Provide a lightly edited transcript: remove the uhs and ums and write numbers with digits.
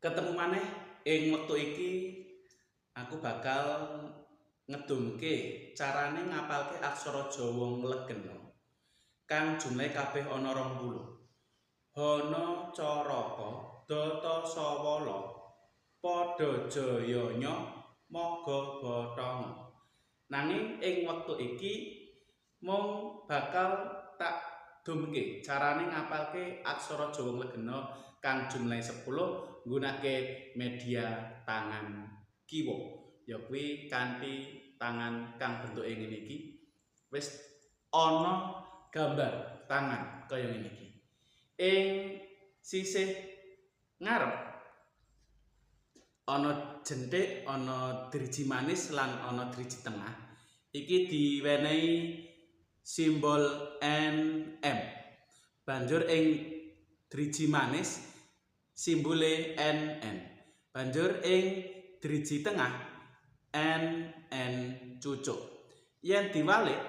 Ketemu maneh ing wektu iki aku bakal ngedumke carane ngapalke aksara Jawa nglegena kang jumlahe kabeh ana 20. Hana Caraka Data Sawala Pada Jayanya Maga Bathanga. Nanging ing wektu iki mung bakal tak dumke carane ngapalke aksara Jawa nglegena kang jumlahe 10 nggunakake media tangan kiwa, ya kuwi kanthi tangan kang bentuke ngene iki wis ana gambar tangan kaya ngene iki. Ing sisih ngarep ana jenthik, ana driji manis lan ana driji tengah. Iki diwenehi simbol NM. Banjur ing driji manis simbole NN. Banjur ing driji tengah NN cucuk. Yen diwalik